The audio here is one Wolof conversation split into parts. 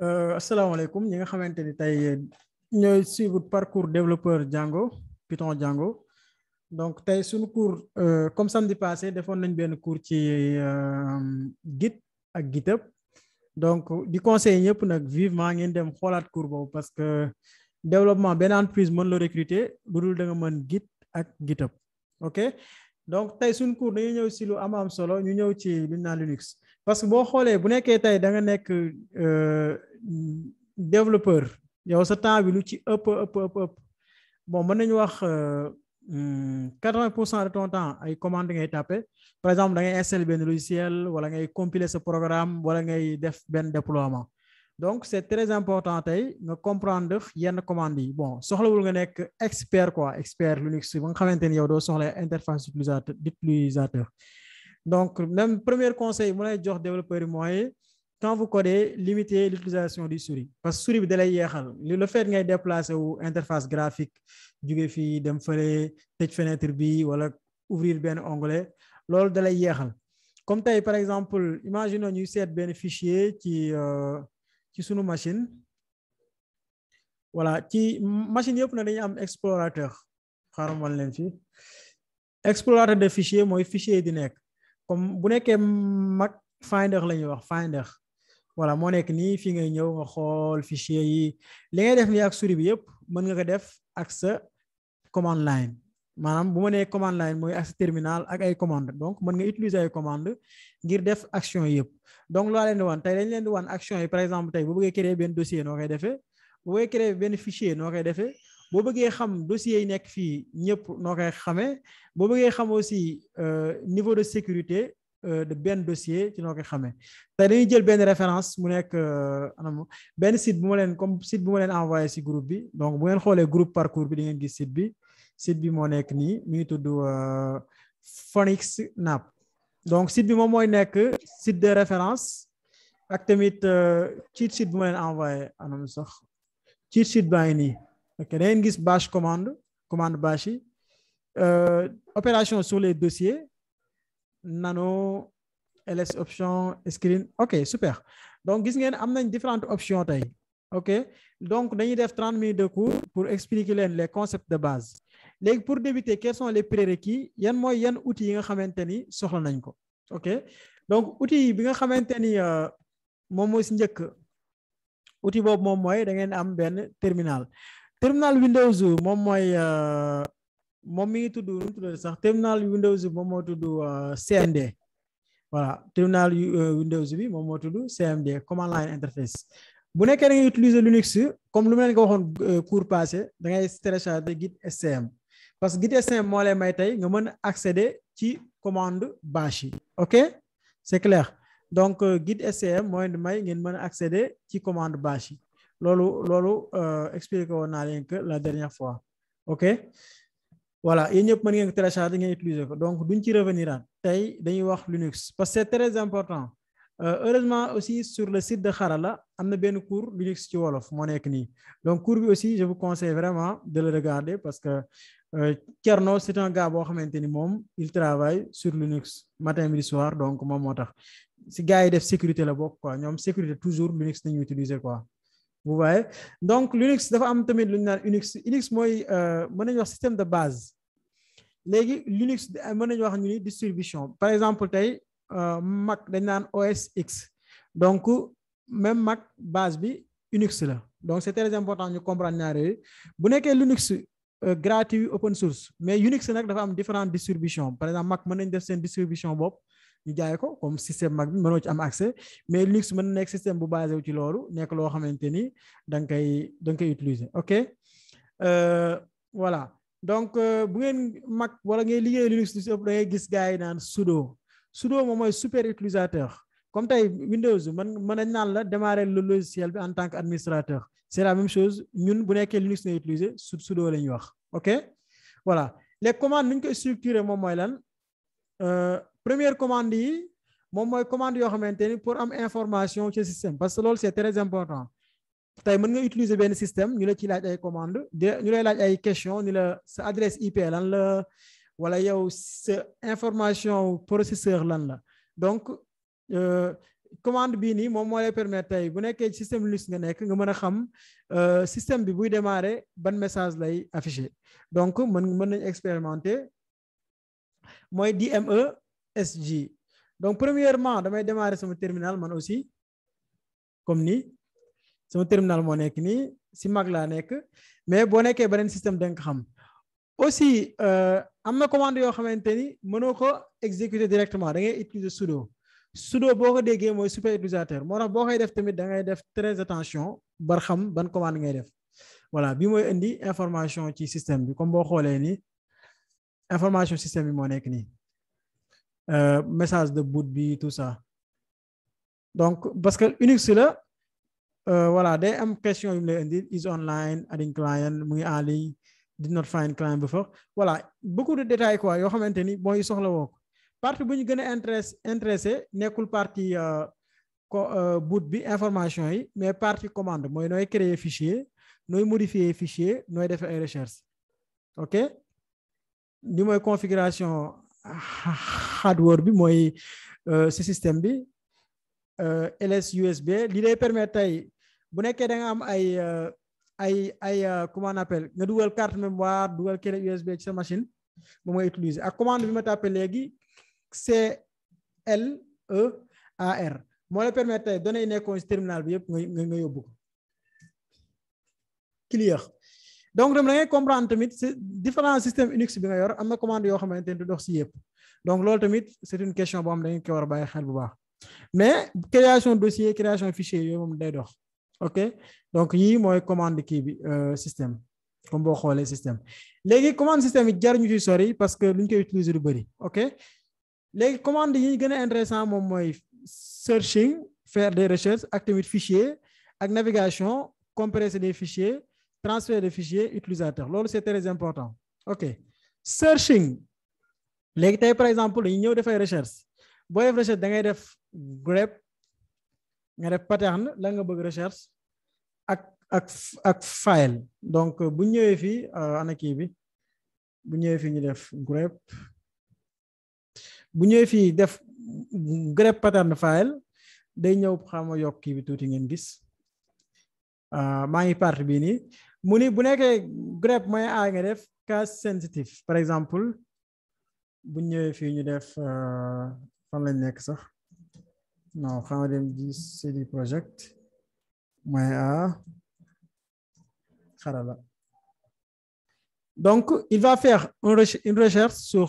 asalaamaaleykum ñi nga xamante ni tey ñooy suivre parcours développeur Django Python Django donc tey suñu cours comme samedi passé defoon nañ benn cours ci Git ak GitHub donc di conseil ñëpp nag vivement ngeen dem xoolaat cours boobu parce que développement benn entreprise mën la recruter lu dul da nga mën Git ak GitHub ok donc tey suñu cours dañuy ñëw si lu am solo ñu ñëw ci lu ñu naan Linux parce que boo xoolee bu nekkee tey da nga nekk développeur yow sa temps bi lu ci ëpp bon mën nañu wax 80% de ton temps ay commande ngay tapé par exemple da ngay installer benn logiciel wala ngay compiler sa programme wala ngay def benn déploiement donc c'est très important tey nga comprendre yenn commandes yi bon soxlawul nga nekk expert quoi expert Linux ba nga xamante ni yow doo soxla interface d'utilisateur donc même premier conseil mu lay jox développeur yi mooy quand vous codez limitez l'utilisation du souris parce que souris bi da lay yeexal le fait ngay déplacer wu interface graphique jóge fii dem fële tëj fenêtre bi wala ouvrir benn onglet loolu da lay yeexal comme tey par exemple imaginons ñuy seet benn fichier ci sunu machine voilà ci machine yëpp na dañuy am explorateur xaaral ma leen fii explorateur de fichier mooy fichier di nekk comme bu nekkee Mac Finder la ñuy wax Finder voilà moo nekk nii fii ngay ñëw nga xool fichier yi li ngay def nii ak souris bi yëpp mën nga ko def ak sa command line maanaam bu ma nee command line mooy ak sa terminal ak ay commande donc mën nga utiliser ay commande ngir def action yëpp donc loo leen di wan tey dañ leen di wan action yi par exemple tey boo bëggee créer benn dossier noo koy defee boo bëggee créer benn fichier noo koy defee boo bëggee xam dossier yi nekk fii ñëpp noo koy xamee boo bëggee xam aussi niveau de sécurité de benn dossier ci noo koy xamee tey dañuy jël benn référence mu nekk anam benn site bu ma leen comme site bu ma leen envoyé si groupe bi donc bu ngeen xoolee groupe parcours bi di ngeen gis site bi moo nekk nii mi ngi tudd Phoenix Nap donc site bi moom mooy nekk site de référence ak tamit cheat sheet bu ma leen envoyé anam sax cheat sheet baa ngi nii ok da ngeen gis bash commande bash yi opération sur les dossiers nano ls option screen ok super donc gis ngeen am nañ différentes options tey ok donc dañuy def 30 minutes de cours pour expliquer leen les concepts de base léegi pour débuter quels sont les prérequis yan outils yi nga xamante ni soxla nañ ko ok donc outil bi nga xamante ni moom mooy si njëkk outil boobu moom mooy da ngeen am benn terminal Windows moom mooy moom mi ngi tudd nu mu tudd sax terminal Windows bi moom moo tudd CMD voilà terminal Windows bi moom moo tudd CMD command line interface bu nekkee da ngay utiliser Linux comme lu ma leen ko waxoon cours passé da ngay télécharger Git SCM parce que Git SCM moo lay may tey nga mën accéder ci commande bash yi ok c'est clair donc Git SCM mooy may ngeen mën a accéder ci commande bash yi loolu expliqué woon naa leen que la dernière fois ok voilà yéen ñëpp mën ngeen ko télécharger ngeen utiliser ko donc duñ ci revenir aan tey dañuy wax Linux parce que c'est très important heureusement aussi sur le site de Xarala am na benn cours Linux ci wolof moo nekk nii donc cours bi aussi je vous conseille vraiment de le regarder parce que Thierno c'est un gars boo xamante ni moom il travaille sur Linux matin midi soir donc moom moo tax si gars yi def sécurité la bokk quoi ñoom sécurité toujours Linux nañu utiliser quoi vous voyez donc Linux dafa am tamit lu ñu naan Unix mooy mën nañu wax système de base léegi Linux mën nañu wax ñu ni distribution par exemple tey Mac dañ naan OS X donc même Mac base bi Unix la donc c'est très important ñu comprendre ñaar yooyu bu nekkee Linux gratuit open source mais Unix nag dafa am différentes distributions par exemple Mac mën nañ def seen distribution bopp ñu jaay ko comme système Mac bi mënoo ci am accès mais Linux mën na nekk système bu basé wu ci loolu nekk loo xamante ni da nga koy utiliser ok voilà donc bu ngeen Mac wala ngay liggéey Linux lu si ëpp da ngay gis gars yi naan sudo moom mooy super utilisateur comme tey Windows mën nañ naan la démarrer le logiciel bi en tant qu'administrateur c'est la même chose ñun bu nekkee Linux ngay utiliser sudo la ñuy wax ok voilà les commandes ni ñu koy structurer moom mooy lan première commande yi moom mooy commande yoo xamante ni pour am information ci système parce que loolu c'est très important tey mën nga utiliser benn système ñu la ci laaj ay commande ñu lay laaj ay question ni la sa adresse IP lan la wala yow sa information processeur lan la donc commande bii nii moom moo lay permettre tey bu nekkee système Linux nga nekk nga mën a xam système bi buy démarrer ban message lay affiché donc mën nañ expérimenter mooy DMESG. donc premièrement damay démarrer sama terminal man aussi comme ni sama terminal moo nekk nii si Mac laa nekk mais boo nekkee beneen système da nga xam aussi am na commande yoo xamante ni mënoo ko exécuter directement da ngay utiliser sudo boo ko déggee mooy super utilisateur moo tax boo koy def tamit da ngay def très attention bar xam ban commande ngay def voilà bi mooy indi information ci système bi comme boo xoolee ni information système bi moo nekk nii message de boot bi tout ça donc parce que Unix la voilà day am question yu mu lay indi is online adding client mu ngi en ligne did not find client before voilà beaucoup de détails quoi yoo xamante ni mooy soxla woo ko partie bu ñu gën a intéressé nekkul partie boot bi information yi mais partie commande mooy nooy créer fichier nooy modifier fichier nooy defee ay recherche ok li mooy configuration hardware bi mooy si système bi ls USB li lay permettre tey bu nekkee da nga am ay comment on appelle nga dugal carte mémoire dugal clé USB ci sa machine moom ngay utiliser ak commande bi ma tàppe léegi CLEAR moo la permettre tey données yi nekkoon ci terminal bi yëpp nga yóbbu ko clear donc da ngay comprendre tamit différents systèmes Unix bi nga yor am na commande yoo xamante ne du dox si yëpp donc loolu tamit c'est une question boo xam da ngeen ko war a bàyyi xel bu baax mais création dossier création fichier yooyu moom day dox ok donc yii mooy commande kii bi système comme boo xoolee système léegi commande système yi jar ñu ci sori parce que lu ñu koy utiliser du bëri ok léegi commande yi gën a intéressant moom mooy searching faire des recherches ak tamit fichier ak navigation compresser des fichiers transfert de fichiers utilisateur loolu c'est très important ok searching léegi tey par exemple dañuy ñëw dafay recherche boo def recherche da ngay def grep nga def pattern la nga bëgg recherche ak file donc bu ñëwee fii ana kii bi bu ñëwee fii ñu def grep bu ñëwee fii def grep pattern file day ñëw xam nga yokk kii bi tuuti ngeen gis maa ngi partie bii nii mu ni bu nekkee grep mooy a nga def case sensitive par exemple bu ñëwee fii ñu def fan lañ nekk sax non xam nga dem di CD project mooy a xarala donc il va faire une recherche sur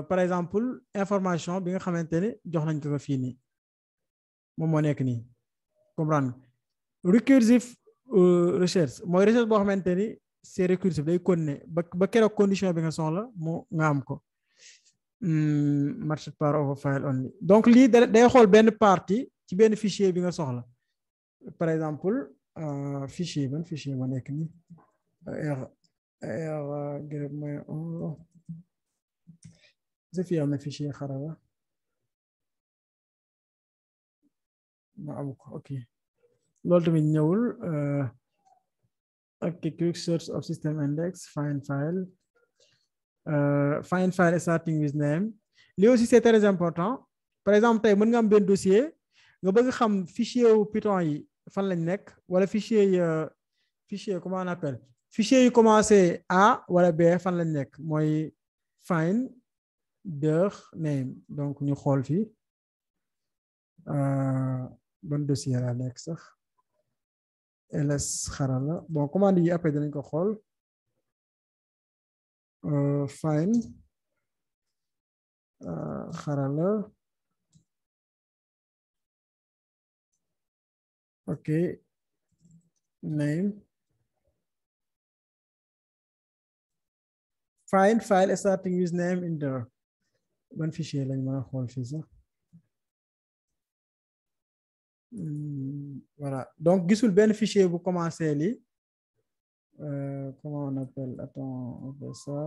par exemple information bi nga xamante ne jox nañ ko fii nii moom moo nekk nii comprendre recursive recherche mooy recherche boo xamante ni c'est récursif day continuer ba keroog condition bi nga soxla mu nga am ko matched par over file only donc lii day xool benn partie ci benn fichier bi nga soxla par exemple fichier ban fichier ma nekk nii fi am na fichier xarala ma am ko ok loolu tamit ñëwul ok quick search of system index find file starting with name lii aussi c'est très important par exemple tey mën nga am benn dossier nga bëgg xam fichier wu Python yi fan lañ nekk wala fichier comment on appelle fichier yu commencé A wala B fan lañ nekk mooy find their name donc ñu xool fii ban dossier la nekk sax ls xarala bon commande yi après dinañ ko xool find xarala ok name find file starting with name in there ban fichier lañ mën a xool fii sax voilà donc gisul benn fichier bu commencé lii comment on appelle attends on fait ça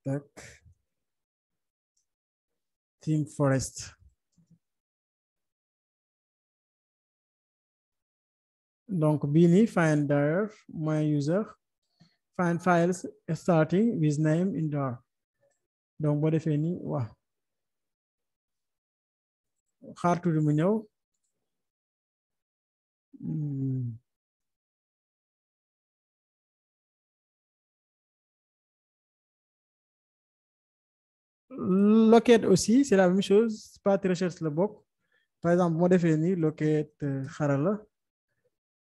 tac theme forest donc bii nii find dir my user find files starting with name in dir donc boo defee nii waaw xaar tuuti mu ñëw. Locate aussi c'est la même chose partie recherche la bokk. Par exemple moo defee ni locate xarala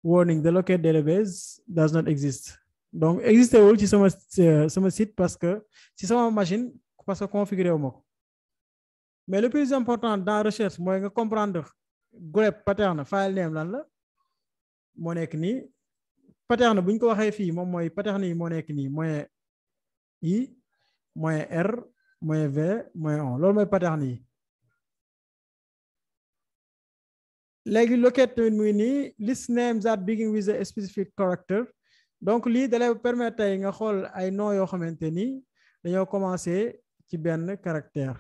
warning the locate database does not exist. Donc existé wul ci sama site parce que ci sama machine parce que configuré wu ma ko. Mais le plus important dans recherche mooy nga comprendre grep pattern file name lan la moo nekk nii pattern bu ñu ko waxee fii moom mooy pattern yi moo nekk nii mooy i mooy r mooy v mooy on loolu mooy pattern yi. léegi locate tamit muy nii list names that begin with a specific character. Donc lii dalay permettre tey nga xool ay noms yoo xamante ni dañoo commencé ci benn caractère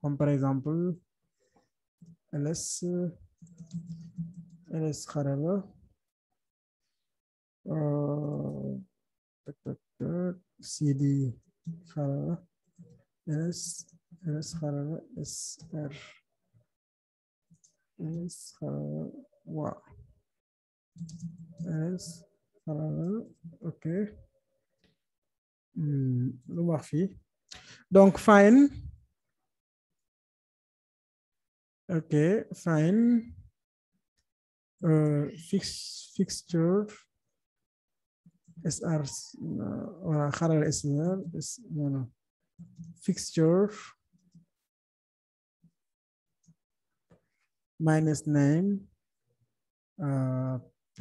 comme par exemple ls xarala cd xarala ls xarala sr ls xarala waaw ls xarala ok lu wax fii donc fine ok fine fixture sr voilà xarala sr non fixture minus name p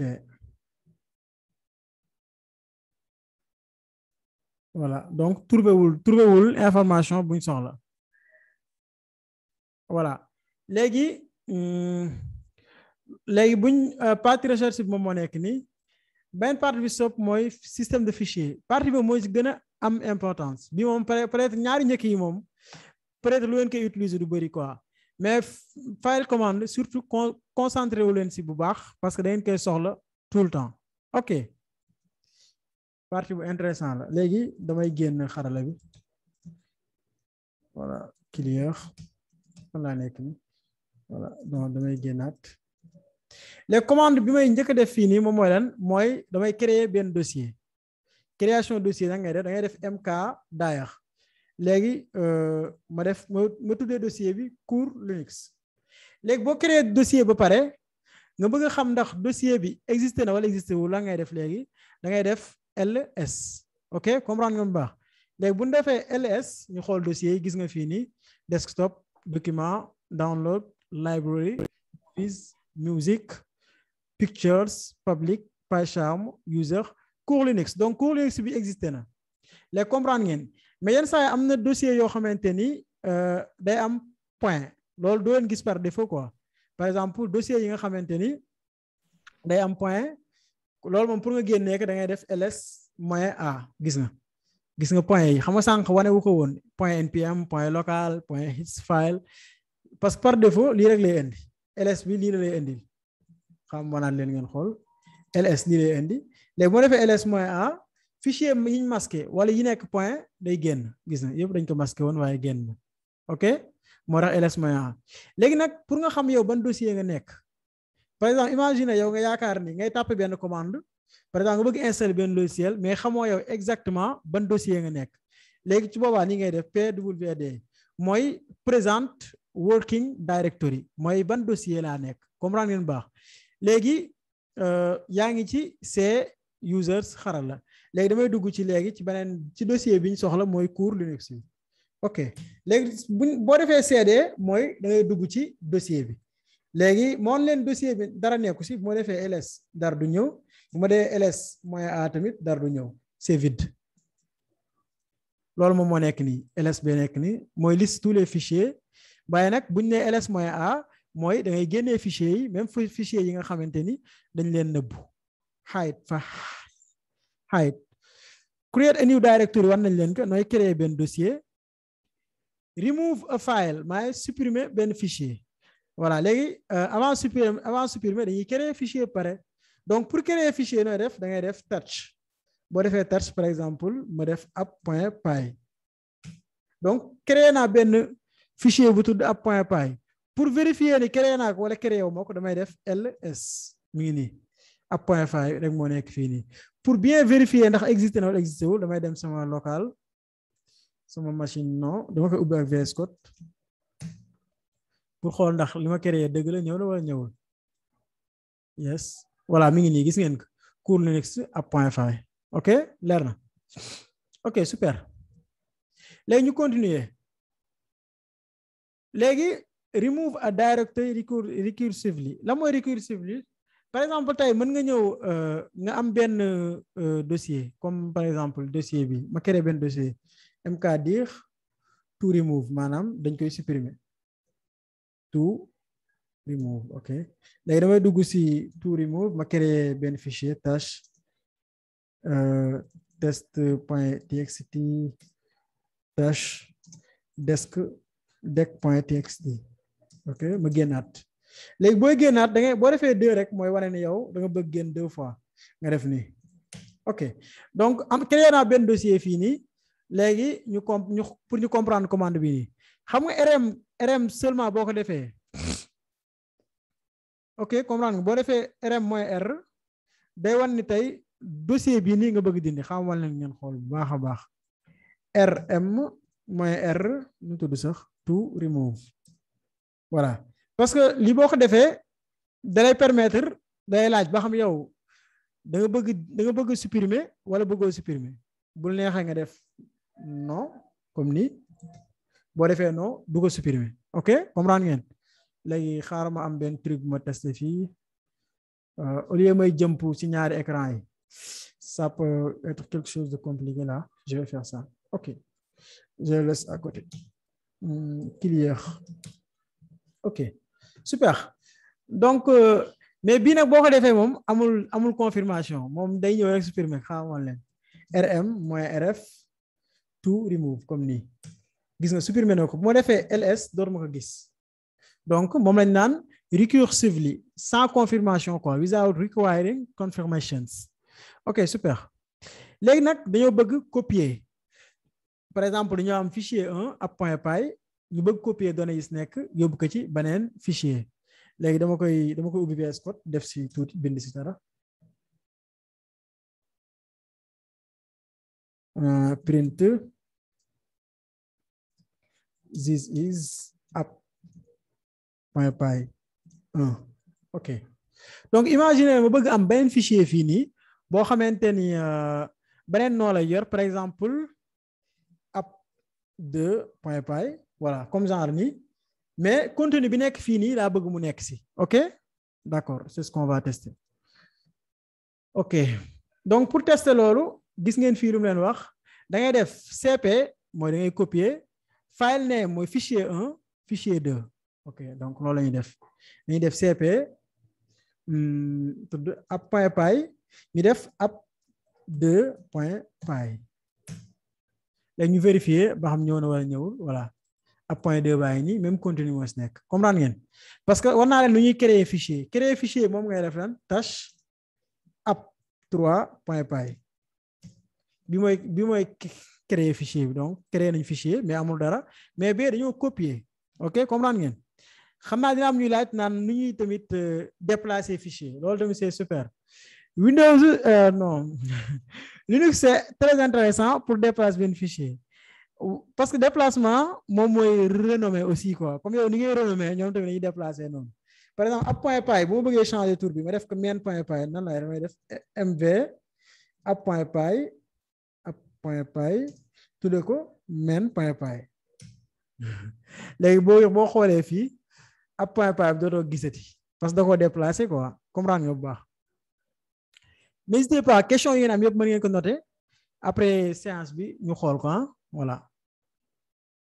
voilà donc trouvé wul information buñ soxla. Voilà léegi buñ partie recherche bi moom moo nekk nii benn partie bi sopp mooy système de fichier partie bi mooy gën a am importance bi moom peut-être ñaari njëkk yi moom peut-être lu leen koy utiliser du bëri quoi mais file commande surtout concentré wu leen si bu baax parce que da ngeen koy soxla tout le temps. Ok partie bu intéressant la léegi damay génn xarala bi voilà clear laa nekk ni voilà donc damay génnaat les commandes bi may njëkk a def fii nii moom mooy lan mooy damay créer benn dossier création dossier da ngay def mk daayar léegi ma tuddee dossier bi cours Linux. léegi boo créer dossier ba pare nga bëgg a xam ndax dossier bi existé na wala existé wu la ngay def léegi da ngay def ls ok comprendre nga bu baax léegi bu ñu defee ls ñu xool dossier yi gis nga fii nii desktop document download library music pictures public PyCharm user cours Linux donc cours Linux bi existé na léegi comprendre ngeen mais yenn saa yi am na dossier yoo xamante ni day am point loolu doo leen gis par défaut quoi par exemple dossier yi nga xamante ni day am point loolu moom pour nga génnee ko da ngay def ls -a gis nga point yi xam nga sànq wane wu ko woon point npm point local point hits file parce que par défaut lii rek lay indi ls bi lii la lay indi xam wanaat leen ngeen xool ls lii lay indi léegi moo defee ls -a fichier yi ñu masqué wala yi nekk point day génn gis na yëpp dañ ko masqué woon waaye génn ok moo tax ls -a léegi nag pour nga xam yow ban dossier nga nekk par exemple imagine yow nga yaakaar ni ngay tàppe benn commande par exemple nga bëgg installer benn logiciel mais xamoo yow exactement ban dossier nga nekk léegi ci boobaa ni ngay def pwd mooy present working directory mooy ban dossier laa nekk comprendre ngeen baax léegi yaa ngi ci c users xarala léegi damay dugg ci léegi ci beneen ci dossier bi ñu soxla mooy cours Linux bi ok léegi boo defee cd mooy da ngay dugg ci dossier bi léegi moon leen dossier bi dara nekku si bu ma defee ls dara du ñëw bu ma dee ls -a tamit dara du ñëw c'est vide loolu moom moo nekk nii ls bi nekk nii mooy liste tous les fichiers waaye nag buñ ne ls -a mooy da ngay génnee fichiers yi même fichier yi nga xamante ni dañ leen nëbbu hide create a new directory war nañ leen ko nooy créer benn dossier remove a file maay supprimer benn fichier voilà léegi avant supprimer dañuy créer fichier pare donc pour créer fichier nooy def da ngay def touch boo defee touch par exemple ma def app.py donc créer naa benn fichier bu tudd app.py pour vérifier ni créé naa ko wala créé wu ma ko damay def ls mi ngi nii ab point fay rek moo nekk fii nii pour bien vérifier ndax existé na wala existé wul damay dem sama local sama machine non dama koy ubbi ak VS Code pour xool ndax li ma créé dëgg la ñëw na wala ñëwul yes voilà mi ngi nii gis ngeen ko cours Linux ab point fay ok leer na ok super léegi ñu continuer léegi remove a directory recursively la mooy recursively par exemple tey mën nga ñëw nga am benn dossier comme par exemple dossier bi ma créé benn dossier mkdir to remove maanaam dañ koy supprimer to remove ok léegi damay dugg si to remove ma créé benn fichier tâche test.txt tâche deck.txt ok ma génnaat léegi booy génnaat da ngay boo defee 2 rek mooy wane ne yow da nga bëgg génn 2 fois nga def nii ok donc am créé naa benn dossier fii nii léegi pour ñu comprendre commande bi nii xam nga rm seulement boo ko defee ok comprendre nga boo defee rm mooy r day wan ni tey dossier bi nii nga bëgg dindi xamal leen ngeen xool bu baax a baax rm mooy r nu tudd sax to remove voilà parce que li boo ko defee dalay permettre day laaj ba xam yow da nga bëgg supprimer wala bëggoo supprimer bul neexee nga def non comme ni boo defee non du ko supprimer ok comprendre ngeen léegi xaaral ma am benn truc ma testé fii au lieu may jëmp ci ñaari écran yi ça peut être quelque chose de compliqué là je vais faire ça ok je laisse à côté clear ok super donc mais bii nag boo ko defee moom amul confirmation moom day ñëw rek supprimer xamal leen rm mooy rf to remove comme nii gis nga supprimer na ko bu ma defee ls door ma ko gis donc moom lañ naan recursively sans confirmation quoi without requiring confirmations ok super léegi nag dañoo bëgg copier par exemple dañoo am fichier 1 ab point py ñu bëgg copier données yi si nekk yóbbu ko ci beneen fichier léegi dama koy ubbi VS Code def si tuuti bind si dara print this is app.py 1 ok donc imaginez ma bëgg am beneen fichier fii nii boo xamante ni beneen noo lay yor par exemple app2.py voilà comme genre nii mais contenu bi nekk fii nii laa bëgg mu nekk si ok d'accord c'est ce qu'on va tester ok donc pour tester loolu gis ngeen fii lu mu leen wax da ngay def cp mooy da ngay copier file name mooy fichier 1 fichier 2 ok donc loolu la ñuy def dañuy def cp tudd app.py ñu def app2.py léegi ñu vérifier ba xam ñëw na wala ñëwul voilà app.2 baa ngi nii même contenu moo si nekk comprendre ngeen parce que war naa leen nu ñuy créer fichier moom ngay def lan tâche app3.py bi mooy créer fichier bi donc créer nañ fichier mais amul dara mais bee dañoo copier ok comprendre ngeen xam naa dina am ñuy laaj naan nu ñuy tamit déplacer fichier loolu tamit c'est super Windows non Linux c'est très intéressant pour déplacer benn fichier parce que déplacement moom mooy renommer aussi quoi comme yow ni ngay renommer ñoom tamit dañuy déplacer noonu par exemple app.py bu ma bëggee changer tour bi ma def ko main.py nan lay damay def mv app.py tudde ko main.py léegi boo xoolee fii app.py bi dootoo gisati parce que da koo déplacer quoi comprendre nga bu baax n'hésitez pas question yi ngeen am yëpp mën ngeen ko noter après séance bi ñu xool ko voilà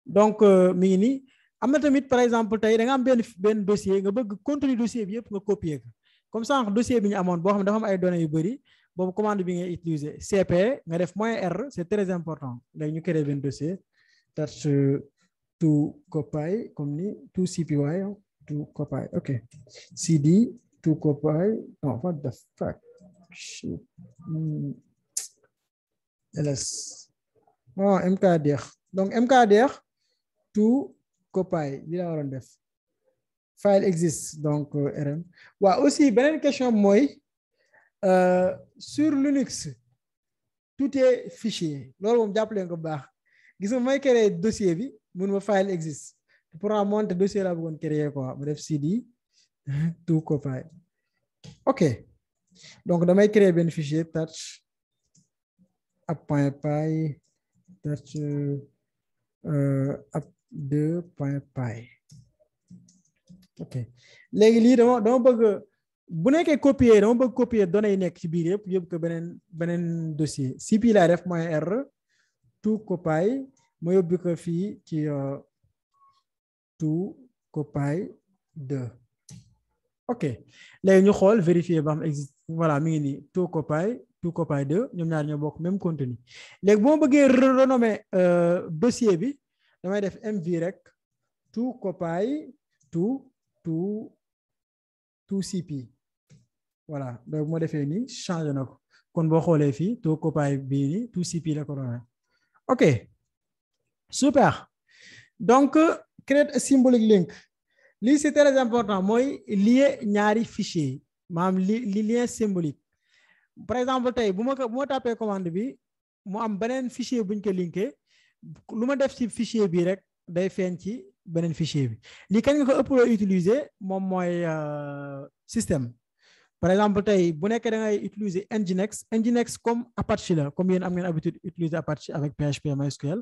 donc mi ngi nii am na tamit par exemple tey da nga am benn dossier nga bëgg contenu dossier bi yëpp nga copier ko comme ça dossier bi ñu amoon boo xam ne dafa am ay données yu bëri boobu commande bi ngay utiliser cp nga def -r c'est très important léegi ñu créer benn dossier touch to copy comme ni to cpy to copy ok cd to copy non what the fuck ls mkdir donc mkdir to copy li la waroon def file existe donc rm. waaw aussi beneen question mooy sur Linux tout est fichier loolu moom jàpp leen ko bu baax gis nga may créer dossier bi mun ma file existe pour monter dossier laa bëggoon créer quoi ma def cd tout copy. ok donc damay créer benn fichier touch app.py touch app2.py. ok léegi lii dama bëgg bu nekkee copier dama bëgg copier données yi nekk ci biir yëpp ko beneen dossier cp laa def -r tout copy ma yóbbu ko fii ci tout copy 2. ok léegi ñu xool vérifier ba xam existe voilà mi ngi nii tout copy 2 ñoom ñaar ñoo bokk même contenu. léegi bu ma bëggee renommer dossier bi damay def mv rek tout copy tout cp. voilà donc moo defee nii changé na ko kon boo xoolee fii tout copy bii nii tout cp la ko doon. ok super donc create a symbolic link. lii c'est très important mooy lier ñaari fichier maanaam li lien symbolique. par exemple tey bu ma tapé commande bi mu am beneen fichier buñ ko linké lu ma def ci fichier bi rek day feeñ ci beneen fichier bi. lii kañ nga ko ëpp loo utiliser moom mooy système. par exemple tey bu nekkee da ngay utiliser Nginx comme Apache la comme yéen am ngeen habitude utiliser Apache avec PHP MySQL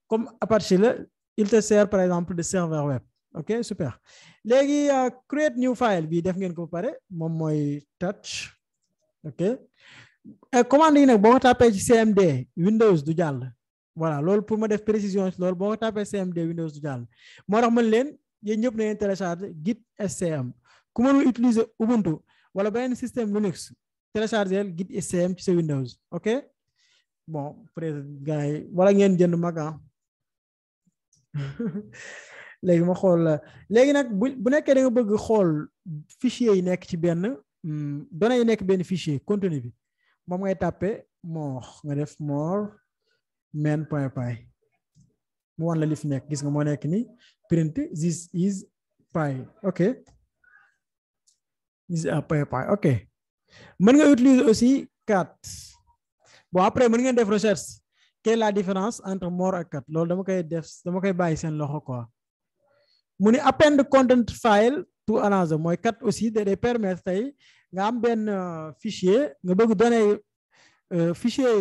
comme Apache la il te sert par exemple de serveur web. ok super léegi create new file bi def ngeen ko ba pare moom mooy touch. ok commande yi nag boo ko tapé ci cmd Windows du jàll. voilà loolu pour ma def précision ci loolu boo ko tapé cmd Windows du jàll moo tax man leen yéen ñëpp na ngeen télécharger git scm ku mënul utiliser Ubuntu wala beneen système Linux télécharger git scm ci sa Windows. ok bon peut-être gars yi wala ngeen jënd Mac léegi ma xool léegi nag bu nekkee da nga bëgg xool fichier yi nekk ci benn données yi nekk benn fichier contenu bi moom ngay tàppe more nga def more main.py mu wan la li fi nekk gis nga moo nekk ni print this is py. ok this is a py. ok mën nga utiliser aussi cat. bon après mën ngeen def recherche quelle est la différence entre more ak cat loolu dama koy bàyyi seen loxo quoi. mu ni append content file to another mooy cat aussi day permettre tey nga am benn fichier nga bëgg donner fichier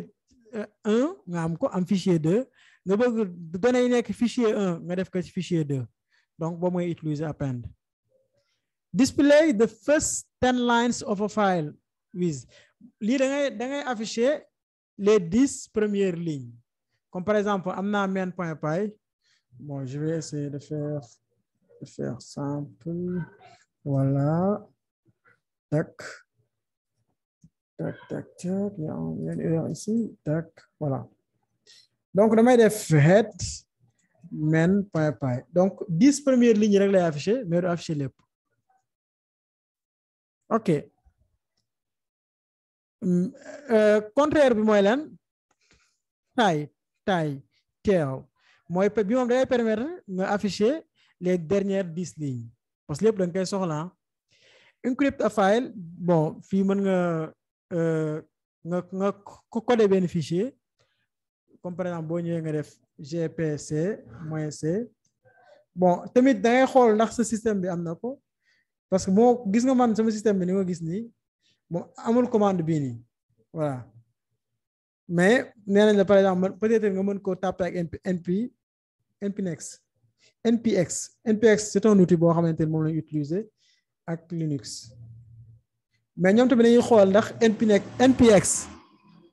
1 nga am ko am fichier 2 nga bëgg données yi nekk fichier 1 nga def ko ci fichier 2 donc boobu mooy utiliser append. display the first 10 lines of a file with lii da ngay afficher les 10 premières lignes comme par exemple am naa main.py. bon je vais essayer de faire simple. voilà tac il y a une erreur ici tac voilà donc damay def head main.py donc 10 premières lignes rek lay afficher mais du afficher lépp. ok contraire bi mooy lan teew mooy bi moom day permettre nga afficher les dernières 10 lignes parce que lépp da nga koy soxla. encrypt a file bon fii mën nga coder benn fichier comme par exemple boo ñëwee nga def gpc -c. bon tamit da ngay xool ndax sa système bi am na ko parce que moo gis nga man sama système bi ni nga gis nii moom amul commande bii nii voilà mais nee nañ la par exemple peut-être nga mën koo tapé ak npx c'est un outil boo xamante ne moom lañu utiliser ak Linux mais ñoom tamit dañuy xool ndax npx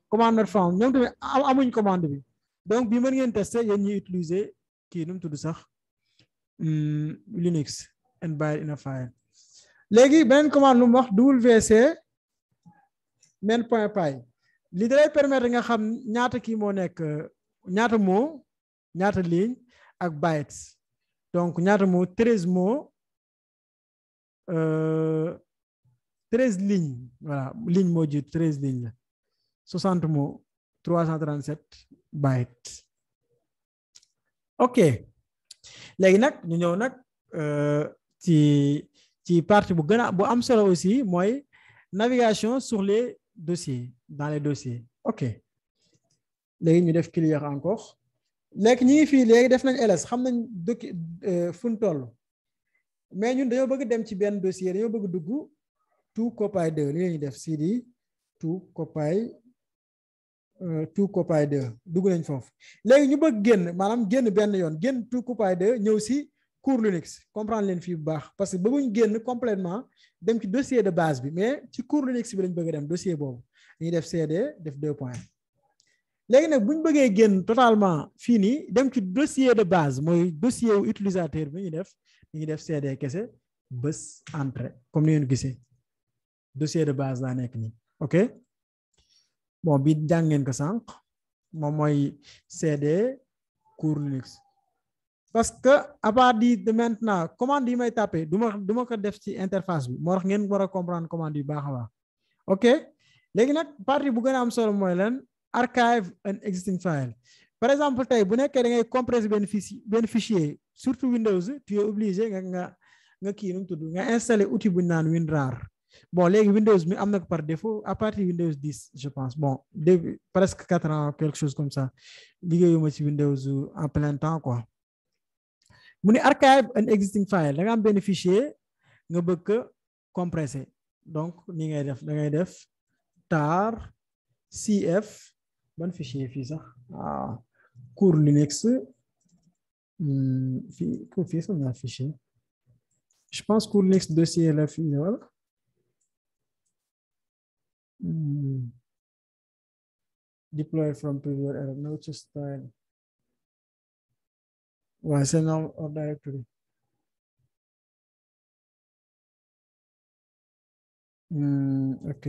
commande not found ñoom tamit amuñ commande bi donc bi mën ngeen tester yéen ñuy utiliser kii nu mu tudd sax Linux embed in a file. léegi beneen commande lu mu wax wc main.py li dalay permettre nga xam ñaata kii moo nekk ñaata mot ñaata ligne ak bytes donc ñaata mot 13 mots 13 lignes voilà ligne moo jiitu 13 lignes la 60 mots 337 bytes. ok léegi nag ñu ñëw nag ci partie bu gën a bu am solo aussi mooy navigation sur les dossiers dans les dossiers. ok léegi ñu def clear encore léegi ñi ngi fii léegi def nañ ls xam nañ fu ñu toll mais ñun dañoo bëgg dem ci benn dossier dañoo bëgg dugg to copy 2 li ñuy def cd to copy 2 dugg nañ foofu léegi ñu bëgg génn maanaam génn benn yoon génn to copy 2 ñëw si cours Linux comprendre leen fii bu baax parce que bëgguñ génn complètement dem ci dossier de base bi mais ci cours Linux bi lañ bëgg dem dossier boobu dañuy def cd def 2 points léegi nag buñ bëggee génn totalement fii nii dem ci dossier de base mooy dossier wu utilisateur bi ñu def cd kese bës entrée comme ni ngeen gisee dossier de base laa nekk nii ok bon bi jàng ngeen ko sànq moom mooy cd cours Linux parce que à partir de maintenant commande yi may tapé du ma ko def ci interface bi moo tax ngeen war a comprendre commande yu baax a baax ok léegi nag partie bu gën a am solo mooy lan archive an existing file par exemple tey bu nekkee da ngay compresser benn fichier surtout Windows tu es obligé nga kii nu mu tudd nga installer outil bu ñu naan WinRAR bon léegi Windows mi am na ko par défaut à partir de Windows 10 je pense bon depuis presque 4 ans quelque chose comme ça liggéeyuma ci Windows en plein temps quoi mu ne archive an existing file da nga am benn fichier nga bëgg ko compresser donc ni ngay def da ngay def tar cf ban fichier fii sax cours Linux fii sax na fichier je pense cours Linux dossier la fii wala deploy from previous error no to style ouais c'est non hors directory ok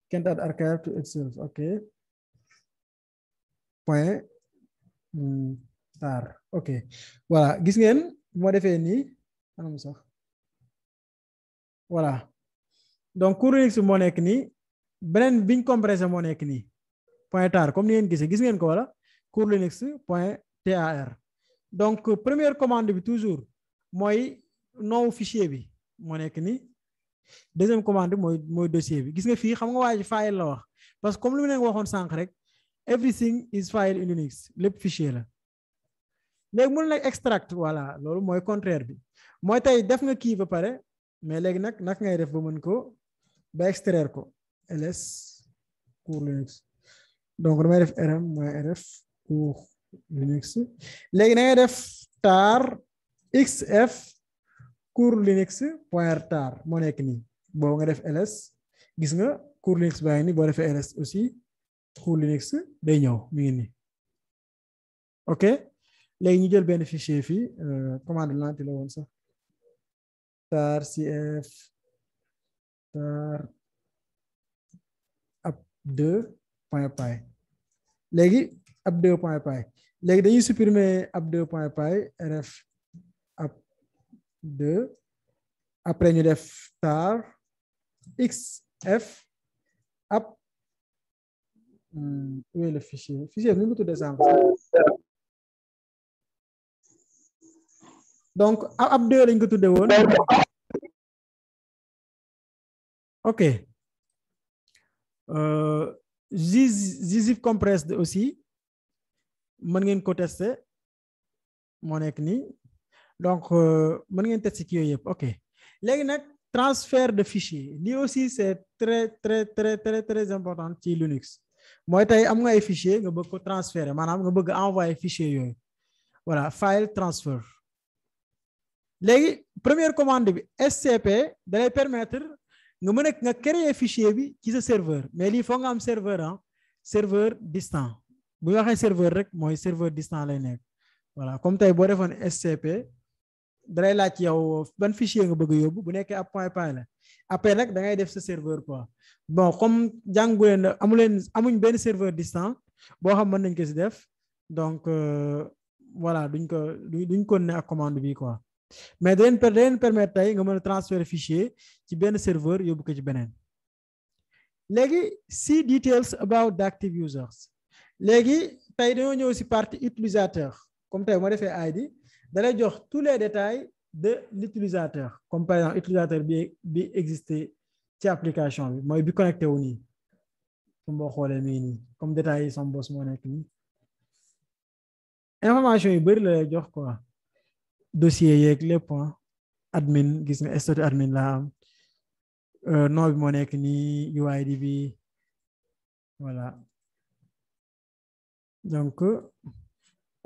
can't add archive to itself ok point tar ok voilà gis ngeen moo defee nii anam sax voilà donc cours Linux moo nekk nii beneen biñ compressé moo nekk nii point tar comme ni ngeen gisee gis ngeen ko wala cours Linux point tar donc première commande bi toujours mooy nom fichier bi moo nekk nii deuxième commande mooy dossier bi gis nga fii xam nga waa ji file la wax parce que comme lu mu leen waxoon sànq rek everything is file in Linux lépp fichier la léegi mun nag extract voilà loolu mooy contraire bi mooy tey def nga kii ba pare mais léegi nag naka ngay def ba mën ko ba extraire ko ls cours Linux donc damay def rm mooy rf cours Linux léegi da ngay def tar xf cours Linux point tar moo nekk nii boobu nga def ls gis nga cours Linux baa ngi nii boo defee ls aussi cours Linux day ñëw mi ngi nii ok léegi ñu jël benn fichier fii commande lanti la woon sax tar cf tar app2.py léegi app2.py léegi dañuy supprimer app2.py rf app2 après ñu def tar xf app où est le fichier nu mu tuddee sànq donc app2 lañ ko tuddee woon ok zip compressed aussi mën ngeen ko tester moo nekk nii donc mën ngeen tester ci yooyu yëpp ok léegi nag transfert de fichier lii aussi c'est très important ci Linux mooy tey am nga ay fichier nga bëgg ko transférer maanaam nga bëgg envoyer fichier yooyu voilà file transfer léegi première commande bi scp da lay permettre nga mën a nga créer fichier bi ci sa serveur mais lii foog nga am serveur distant bu ñu waxee serveur rek mooy serveur distant lay nekk voilà comme tey boo defoon scp dalay laaj yow ban fichier nga bëgg a yóbbu bu nekkee ab .py la après nag da ngay def sa serveur quoi bon comme jàngu leen amuñ benn serveur distant boo xam mën nañ ko si def donc voilà duñ ko ne ak commande bi quoi mais da leen permettre tey nga mën a transférer fichier ci benn serveur yóbbu ko ci beneen léegi see details about the active users léegi tey dañoo ñëw si partie utilisateur comme tey moo defee ID da lay jox tous les détails de l'utilisateur comme par exemple utilisateur bi existé ci application bi mooy bi connecté wu nii su boo xoolee mii nii comme détails yi sama boss moo nekk nii information yu bëri la lay jox quoi dossier yeeg lépp admin gis nga statut admin la am nom bi moo nekk nii UID bi voilà donc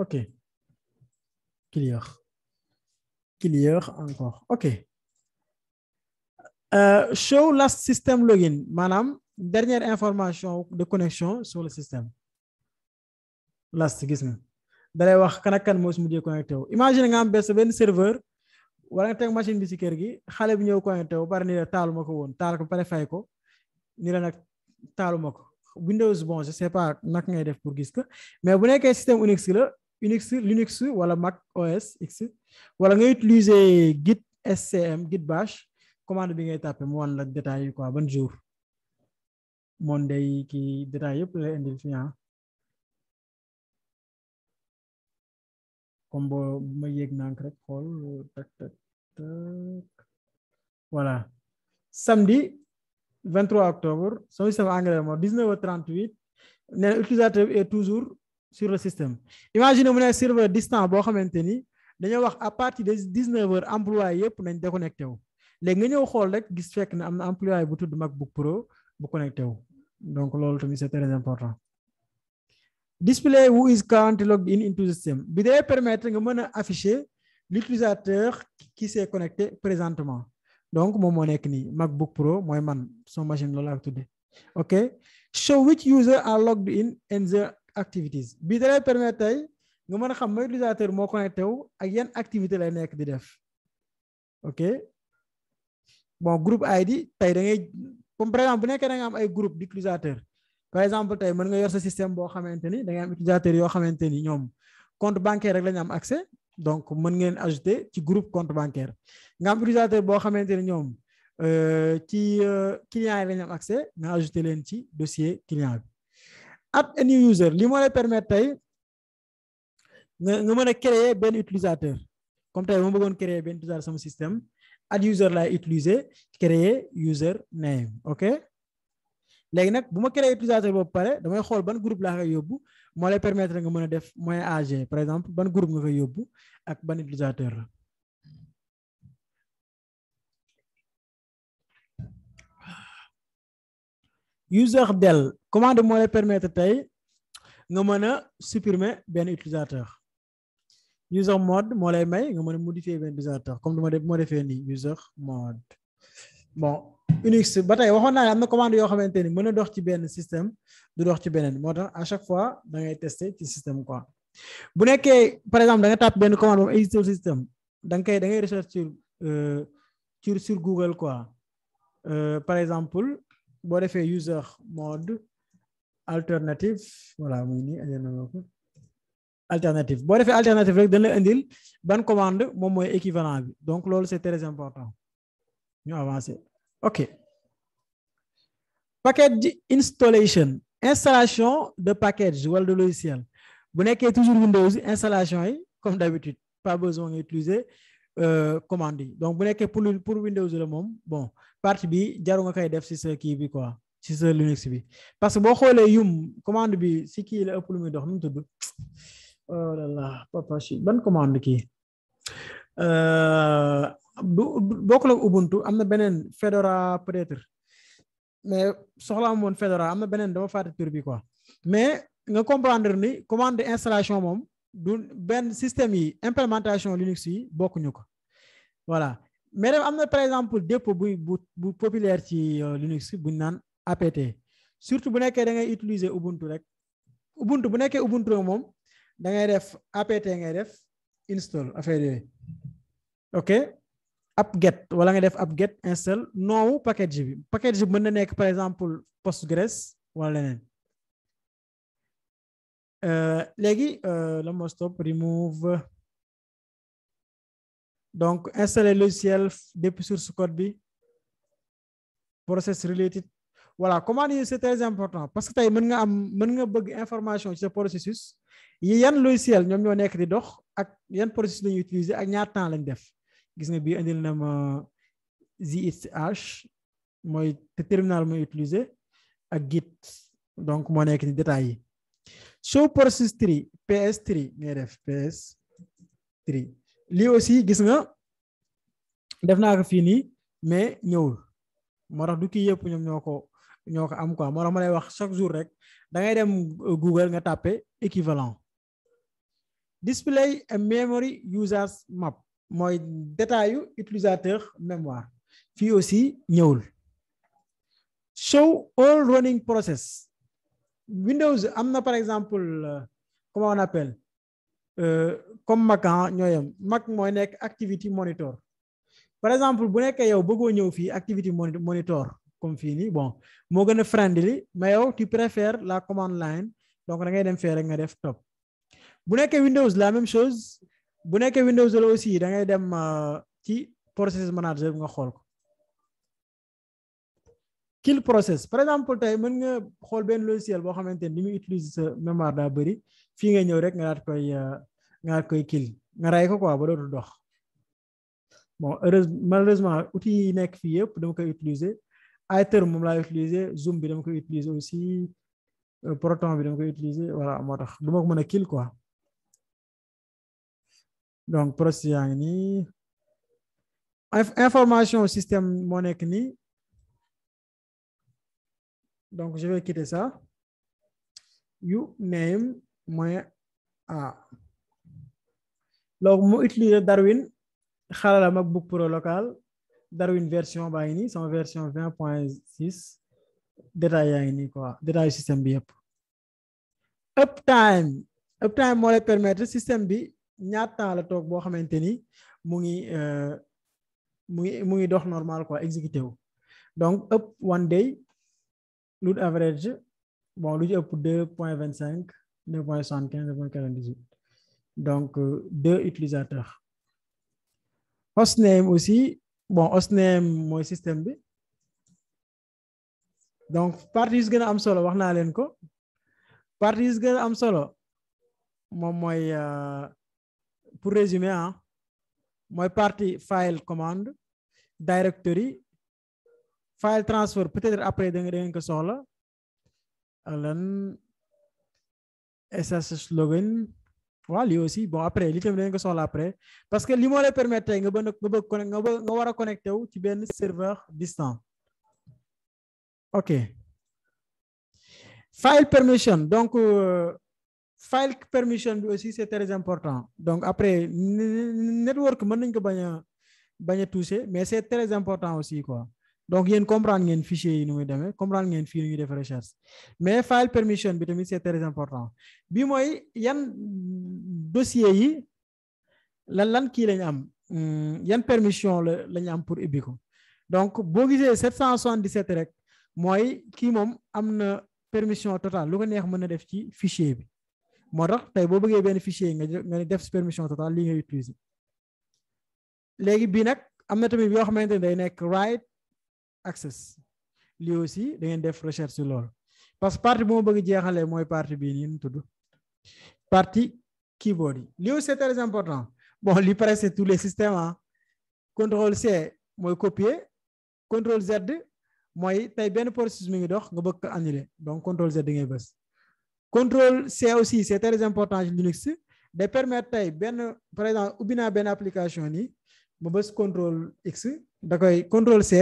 ok clear encore ok show last system login maanaam dernière information de connexion sur le système last gis nga dalay wax kan ak kan moo si mujjee connecté wu imagine nga am benn serveur wala nga teg machine bi si kër gi xale bi ñëw connecté wu bari ni la taalu ma ko woon taal ko pare fay ko ni la nag taalu ma ko Windows bon je sais pas naka ngay def pour gis ko mais bu nekkee système Unix la Linux wala Mac OS X wala nga utiliser git scm git bash commande bi ngay tapé mu wan la détail yi quoi ban jour moon day kii détail yëpp la indil fi comme bu ma yéeg nank rek xool tak voilà samedi 23 octobre son système anglais moo 19h38 nee na utilisateur est toujours sur le système imagine mu ne serveur distant boo xamante ni dañoo wax à partir de 19h employé yëpp nañ déconnecté wu léegi nga ñëw xool rek gis fekk ne am na employé bu tudd MacBook Pro bu connecté wu donc loolu tamit c'est très important display who is currently logged in into the system bi day permettre nga mën a afficher l'utilisateur qui s'est connecté présentement donc moom moo nekk nii MacBook Pro mooy man son machine loolu ak tudde ok show which user are logged in the activities bi day permettre tey nga mën a xam mooy utilisateur moo connecté wu ak yan activité lay nekk di def ok bon groupe ID tey da ngay comme par exemple bu nekkee da nga am ay groupe d'utilisateurs par exemple tey mën nga yor sa système boo xamante ni da nga am utilisateur yoo xamante ni ñoom compte bancaire rek la ñu am accès donc mën ngeen ajouter ci groupe compte bancaire nga am utilisateur boo xamante ni ñoom ci client yi la ñu am accès nga ajouter leen ci dossier client bi add a new user li moo lay permettre tey nga mën a créer benn utilisateur comme tey ma bëggoon créer benn utilisateur sama système add user laay utiliser créer user name ok léegi nag bu ma créé utilisateur boobu pare damay xool ban groupe laa koy yóbbu moo lay permettre nga mën a def moyen AG par exemple ban groupe nga koy yóbbu ak ban utilisateur la user del commande moo lay permettre tey nga mën a supprimer benn utilisateur user mode moo lay may nga mën a modifier benn utilisateur comme du ma defee nii user mode bon Unix ba tey waxoon naa ne am na commande yoo xamante ni mën a dox ci benn système du dox ci beneen moo tax à chaque fois da ngay tester ci système quoi bu nekkee par exemple da nga tàpp benn commande boobu existe au système da ngay recherche sur Google quoi par exemple boo defee user mode alternative voilà muy nii alternative boo defee alternative rek dañ la indil ban commande moom mooy équivalent bi donc loolu c'est très important ñu avancer ok package installation de package wala de logiciel bu nekkee toujours Windows installation yi comme d'habitude pas besoin nga utiliser commande yi donc bu nekkee pour Windows la moom bon partie bi jaru nga koy def ci sa kii bi quoi ci sa Linux bi parce que boo xoolee yum commande bi ci kii la ëpp lu muy dox nu mu tudd oh là là papa chi ban commande kii bokkul ak Ubuntu am na beneen Fedora peut-être mais soxla amoon Fedora am na beneen dama fàtte tur bi quoi mais nga comprendre ni commande installation moom du benn système yi implémentation Linux yi bokkuñu ko voilà mais dem am na par exemple dépôt bu populaire ci Linux buñ naan apt surtout bu nekkee da ngay utiliser Ubuntu rek Ubuntu bu nekkee Ubuntu rek moom da ngay def apt ngay def install affaire yooyu ok apt-get wala nga def apt-get install noowu package bi mën na nekk par exemple Postgres wala leneen léegi la mo stop remove donc installer logiciel depuis source code bi process related voilà commande yi c'est très important parce que tey mën nga bëgg information ci sa processus yan logiciel ñoom ñoo nekk di dox ak yan processus la ñuy utiliser ak ñaata temps lañ def. gis nga bii indil na ma ZSH mooy te terminal mooy utiliser ak git donc moo nekk ni détails yi. show process tree PS3 ngay def PS3 lii aussi gis nga def naa ko fii nii mais ñëwul moo tax du kii yëpp ñoom ñoo ko am quoi moo tax ma lay wax chaque jour rek da ngay dem Google nga tàppe équivalent. display a memory users map mooy détail yu utilisateur mémoire fii aussi ñëwul. show all running process Windows am na par exemple comment on appelle comme Mac ñooyam Mac mooy nekk activity monitor. par exemple bu nekkee yow bëggoo ñëw fii activity monitor comme fii nii bon moo gën a friendly mais yow tu préfères la command line donc da ngay dem fee rek nga def top. bu nekkee Windows la même chose bu nekkee Windows la aussi da ngay dem ci process manager bi nga xool ko. kill process par exemple tey mën nga xool benn logiciel boo xamante ni li muy utiliser sa mémoire daa bëri fii nga ñëw rek nga daat koy kill nga rey ko quoi ba dootul dox. bon malheureusement outils yi nekk fii yëpp dama koy utiliser iTerm moom laa utiliser Zoom bi dama koy utiliser aussi Proton bi dama koy utiliser voilà moo tax du ma ko mën a kill quoi. donc process yaa ngi nii information système moo nekk nii. donc je vais quitter ça uname -a donc mu utiliser Darwin xarala MacBook Pro local Darwin version baa ngi nii sama version 20.6 détail yaa ngi nii quoi détail système bi yëpp. uptime moo lay permettre système bi ñaata temps la toog boo xamante ni mu ngi dox normal quoi exécuté wu donc up one day load average bon lu ci ëpp 2.25 2.75 2.48 donc 2 utilisateurs. hostname aussi bon hostname mooy système bi donc partie yu gën a am solo wax naa leen ko partie yu gën a am solo moom mooy pour résumer mooy partie file commande directory file transfer peut-être après da ngeen ko soxla lan SSH login waaw lii aussi bon après li tamit da ngeen ko soxla après parce que li moo lay permettre tey nga war a connecté wu ci benn serveur distant. ok file permission donc file permission bi aussi c'est très important donc après network mën nañ ko bañ a toucher mais c'est très important aussi quoi. donc yéen comprendre ngeen fichier yi nu muy demee comprendre ngeen fii nu ñuy def recherche mais file permission bi tamit c'est très important bi mooy yan dossier yi lan kii lañu am yan permission lañu am pour ubbi ko donc boo gisee 777 rek mooy kii moom am na permission totale lu ko neex mën na def ci fichier bi moo tax tey boo bëggee benn fichier nga def permission totale lii ngay utiliser. léegi bii nag am na tamit yoo xamante ne day nekk write access lii aussi da ngeen def recherche sur loolu parce que partie bu ma bëgg jeexalee mooy partie bii nii nu tudd partie keyboard yi lii aussi c'est très important bon lii presque tous les systèmes contrôle C mooy copier contrôle Z mooy tey benn processus mi ngi dox nga bëgg ko annuler donc contrôle Z ngay bës. contrôle C aussi c'est très important ci Linux day permettre tey benn par exemple ubbi naa benn application nii ma bës contrôle X da koy contrôle C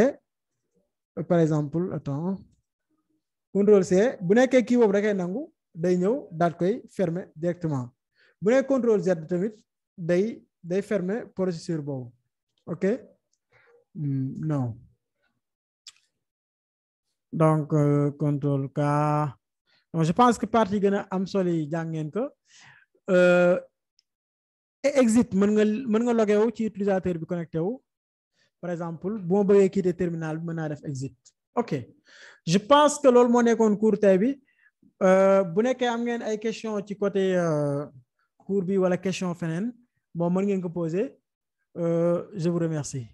par exemple attends contrôle C bu nekkee kii boobu da koy nangu day ñëw daal koy fermer directement bu nekk contrôle Z tamit day fermer processus boobu ok non donc contrôle K donc je pense que partie gën a am solo yi jàng ngeen ko exit mën nga logué wu ci utilisateur bi connecté wu par exemple bu ma bëggee quitter terminal bi mën naa def exit. ok je pense que loolu moo nekkoon cours tey bi bu nekkee am ngeen ay question ci côté cours bi wala question feneen bon mën ngeen ko poser je vous remercie.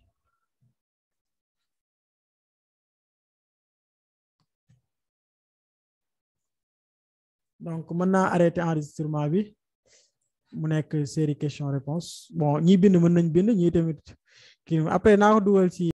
donc mën naa arrêter enregistrement bi. mu nekk série question réponse bon ñi bind mën nañ bind ñi tamit kii après naa ko dugal ci